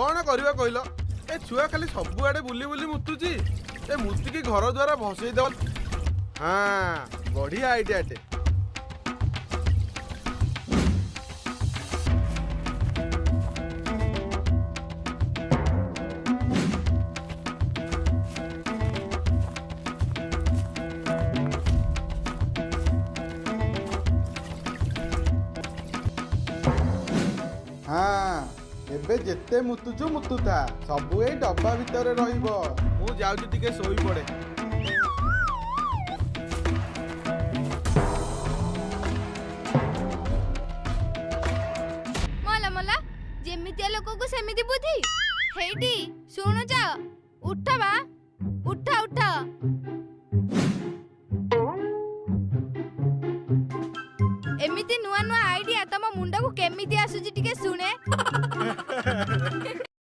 କଣ କରିବା କହିଲ? ଏ ଛୁଆ ଖାଲି ସବୁଆଡେ ବୁଲି ବୁଲି ମୁତୁଛି। ଏ ମୁତିକି ଘର ଦ୍ୱାରା ଭସେଇ ଦେବ। ହଁ, ବଢିଆ ଆଇଡିଆଟେ। ହଁ, ଏବେ ଯେତେ ମୁତୁଛୁ ମୁତୁଥା, ସବୁ ଏଇ ଡବା ଭିତରେ ରହିବ। ମୁଁ ଯାଉଛି ଟିକେ ଶୋଇପଡେ। ମଲା ମଲା, ଯେମିତିଆ ଲୋକକୁ ସେମିତି ବୁଦ୍ଧି। ହେଇଟି ଶୁଣୁଛ? ଉଠ ବା, ଉଠ ଉଠ। ଏମିତି ନୂଆ ନୂଆ ଆଇଡିଆ ତମ ମୁଣ୍ଡକୁ କେମିତି ଆସୁଛି ଟିକେ ଶୁଣେ।